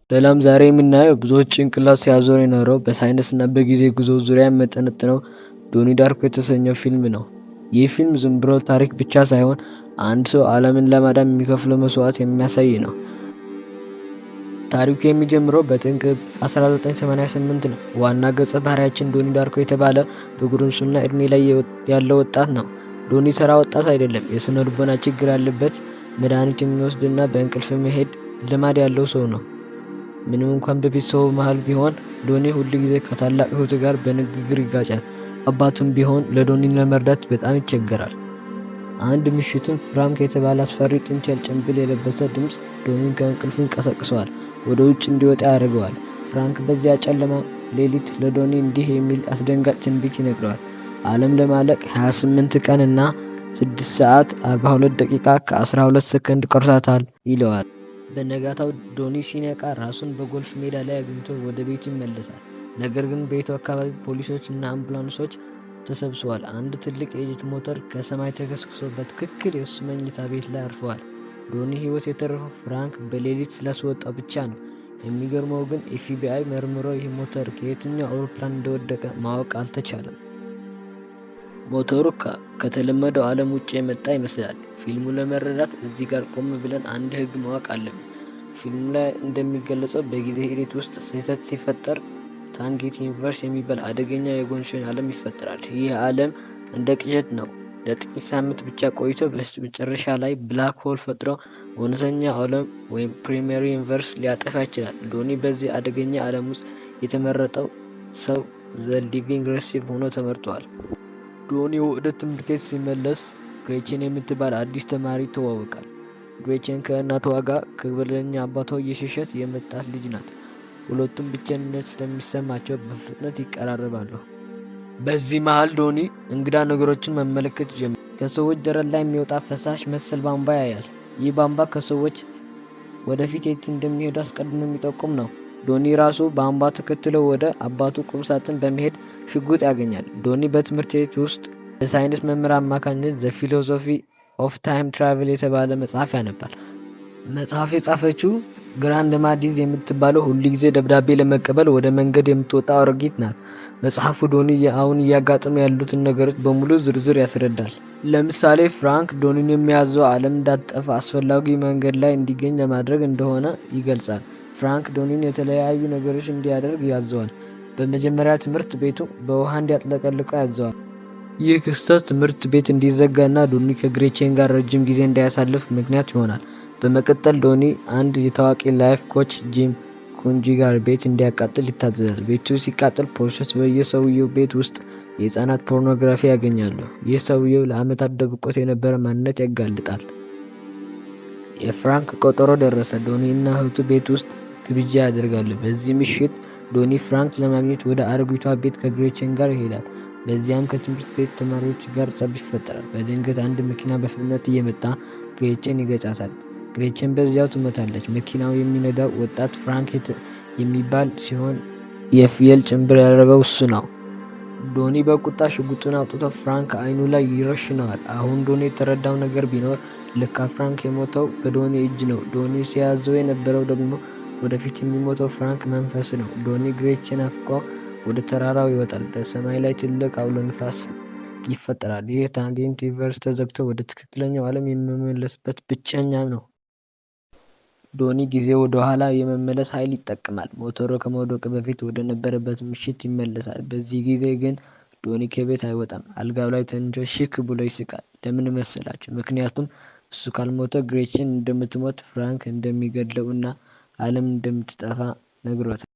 ሰላም፣ ዛሬ የምናየው ብዙዎች ጭንቅላት ሲያዞር የኖረው በሳይንስና በጊዜ ጉዞ ዙሪያ የሚያጠነጥነው ዶኒ ዳርኮ የተሰኘው ፊልም ነው። ይህ ፊልም ዝም ብሎ ታሪክ ብቻ ሳይሆን አንድ ሰው ዓለምን ለማዳን የሚከፍለው መስዋዕት የሚያሳይ ነው። ታሪኩ የሚጀምረው በጥቅምት 1988 ነው። ዋና ገጸ ባህሪያችን ዶኒ ዳርኮ የተባለ በጉርምስና ዕድሜ ላይ ያለ ወጣት ነው። ዶኒ ተራ ወጣት አይደለም። የስነ ልቦና ችግር ያለበት፣ መድኃኒት የሚወስድና በእንቅልፍ መሄድ ልማድ ያለው ሰው ነው። ምንም እንኳን በቤተሰቡ መሃል ቢሆን ዶኒ ሁልጊዜ ከታላቅ እህቱ ጋር በንግግር ይጋጫል። አባቱም ቢሆን ለዶኒ ለመርዳት በጣም ይቸገራል። አንድ ምሽትም ፍራንክ የተባለ አስፈሪ ጥንቸል ጭንብል የለበሰ ድምፅ ዶኒን ከእንቅልፉ ይቀሰቅሰዋል። ወደ ውጭ እንዲወጣ ያደርገዋል። ፍራንክ በዚያ ጨለማ ሌሊት ለዶኒ እንዲህ የሚል አስደንጋጭ ትንቢት ይነግረዋል። ዓለም ለማለቅ 28 ቀን እና 6 ሰዓት 42 ደቂቃ ከ12 ሰከንድ ቀርቷታል ይለዋል። በነጋታው ዶኒ ሲነቃ ራሱን በጎልፍ ሜዳ ላይ አግኝቶ ወደ ቤቱ ይመለሳል። ነገር ግን ቤቱ አካባቢ ፖሊሶች እና አምቡላንሶች ተሰብስበዋል። አንድ ትልቅ የጀት ሞተር ከሰማይ ተከስክሶ በትክክል የእሱ መኝታ ቤት ላይ አርፈዋል። ዶኒ ሕይወት የተረፈው ፍራንክ በሌሊት ስላስወጣው ብቻ ነው። የሚገርመው ግን ኤፍቢአይ መርምሮ ይህ ሞተር ከየትኛው አውሮፕላን እንደወደቀ ማወቅ አልተቻለም። ሞተሩ ከተለመደው ዓለም ውጭ የመጣ ይመስላል። ፊልሙ ለመረዳት እዚህ ጋር ቆም ብለን አንድ ህግ ማወቅ አለብን። ፊልሙ ላይ እንደሚገለጸው በጊዜ ሂደት ውስጥ ስህተት ሲፈጠር tangent universe የሚባል አደገኛ የጎንዮሽ ዓለም ይፈጠራል። ይህ ዓለም እንደ ቅዠት ነው። ለጥቂት ሳምንት ብቻ ቆይቶ በመጨረሻ ላይ black hole ፈጥሮ እውነተኛ ዓለም ወይም primary universe ሊያጠፋ ይችላል። ዶኒ በዚህ አደገኛ ዓለም ውስጥ የተመረጠው ሰው the living receiver ሆኖ ተመርጧል። ዶኒ ወደ ትምህርት ቤት ሲመለስ ግሬችን የምትባል አዲስ ተማሪ ይተዋወቃል። ግሬችን ከእናቷ ጋር ከበደለኛ አባቷ እየሸሸች የመጣች ልጅ ናት። ሁለቱም ብቸኝነት ስለሚሰማቸው በፍጥነት ይቀራረባሉ። በዚህ መሃል ዶኒ እንግዳ ነገሮችን መመልከት ጀመረ። ከሰዎች ደረት ላይ የሚወጣ ፈሳሽ መሰል ቧንቧ ያያል። ይህ ቧንቧ ከሰዎች ወደፊት የት እንደሚሄዱ አስቀድሞ የሚጠቁም ነው። ዶኒ ራሱ ቧንቧ ተከትሎ ወደ አባቱ ቁም ሳጥን በመሄድ ሽጉጥ ያገኛል። ዶኒ በትምህርት ቤት ውስጥ በሳይንስ መምህር አማካኝነት The Philosophy of Time Travel የተባለ መጽሐፍ ያነባል። መጽሐፍ የጻፈችው Grandma Death የምትባለው ሁልጊዜ ደብዳቤ ለመቀበል ወደ መንገድ የምትወጣ አሮጊት ናት። መጽሐፉ ዶኒ አሁን እያጋጠሙ ያሉትን ነገሮች በሙሉ ዝርዝር ያስረዳል። ለምሳሌ ፍራንክ ዶኒን የሚያዘው ዓለም እንዳትጠፋ አስፈላጊ መንገድ ላይ እንዲገኝ ለማድረግ እንደሆነ ይገልጻል። ፍራንክ ዶኒን የተለያዩ ነገሮች እንዲያደርግ ያዘዋል። በመጀመሪያ ትምህርት ቤቱ በውሃ እንዲያጥለቀልቀው ያዘዋል። ይህ ክስተት ትምህርት ቤት እንዲዘጋና ዶኒ ከግሬቼን ጋር ረጅም ጊዜ እንዳያሳልፍ ምክንያት ይሆናል። በመቀጠል ዶኒ አንድ የታዋቂ life coach ጂም ኩንጂ ጋር ቤት እንዲያቃጥል ይታዘዛል። ቤቱ ሲቃጠል ፖሊሶች በየሰውየው ቤት ውስጥ የህፃናት ፖርኖግራፊ ያገኛሉ። ይህ ሰውየው ለዓመታት ደብቆት የነበረ ማንነት ያጋልጣል። የፍራንክ ቀጠሮ ደረሰ። ዶኒ እና እህቱ ቤት ውስጥ ግብዣ ያደርጋሉ። በዚህ ምሽት ዶኒ ፍራንክ ለማግኘት ወደ አሮጊቷ ቤት ከግሬቼን ጋር ይሄዳል። በዚያም ከትምህርት ቤት ተማሪዎች ጋር ጸብ ይፈጠራል። በድንገት አንድ መኪና በፍጥነት እየመጣ ግሬቼን ይገጫታል። ግሬቼን በዚያው ትሞታለች። መኪናው የሚነዳው ወጣት ፍራንክ የሚባል ሲሆን የፍየል ጭንብል ያደረገው እሱ ነው። ዶኒ በቁጣ ሽጉጡን አውጥቶ ፍራንክ አይኑ ላይ ይረሽነዋል። አሁን ዶኒ የተረዳው ነገር ቢኖር ለካ ፍራንክ የሞተው በዶኒ እጅ ነው። ዶኒ ሲያዘው የነበረው ደግሞ ወደፊት የሚሞተው ፍራንክ መንፈስ ነው። ዶኒ ግሬችን አፍቆ ወደ ተራራው ይወጣል። በሰማይ ላይ ትልቅ አውሎ ንፋስ ይፈጠራል። ይህ tangent universe ተዘግቶ ወደ ትክክለኛው ዓለም የሚመለስበት ብቸኛ ነው። ዶኒ ጊዜ ወደ ኋላ የመመለስ ኃይል ይጠቀማል። ሞተሩ ከመውደቁ በፊት ወደ ነበረበት ምሽት ይመለሳል። በዚህ ጊዜ ግን ዶኒ ከቤት አይወጣም። አልጋው ላይ ተኝቶ ሽክ ብሎ ይስቃል። ለምን መሰላችሁ? ምክንያቱም እሱ ካልሞተ ግሬችን እንደምትሞት፣ ፍራንክ እንደሚገድለው እና ዓለም እንደምትጠፋ ነግሮታል።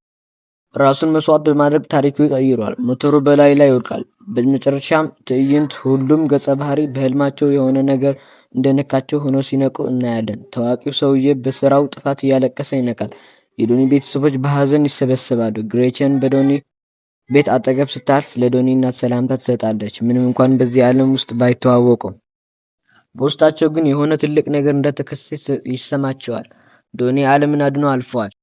ራሱን መስዋዕት በማድረግ ታሪኩ ይቀይረዋል። ሞተሩ በላዩ ላይ ይወድቃል። በመጨረሻም ትዕይንት ሁሉም ገጸ ባህሪ በህልማቸው የሆነ ነገር እንደነካቸው ሆኖ ሲነቁ እናያለን። ታዋቂው ሰውዬ በስራው ጥፋት እያለቀሰ ይነቃል። የዶኒ ቤተሰቦች በሀዘን ይሰበሰባሉ። ግሬቸን በዶኒ ቤት አጠገብ ስታልፍ ለዶኒ እናት ሰላምታ ትሰጣለች፣ ምንም እንኳን በዚህ ዓለም ውስጥ ባይተዋወቁም። በውስጣቸው ግን የሆነ ትልቅ ነገር እንደተከሰተ ይሰማቸዋል። ዶኒ ዓለምን አድኖ አልፈዋል።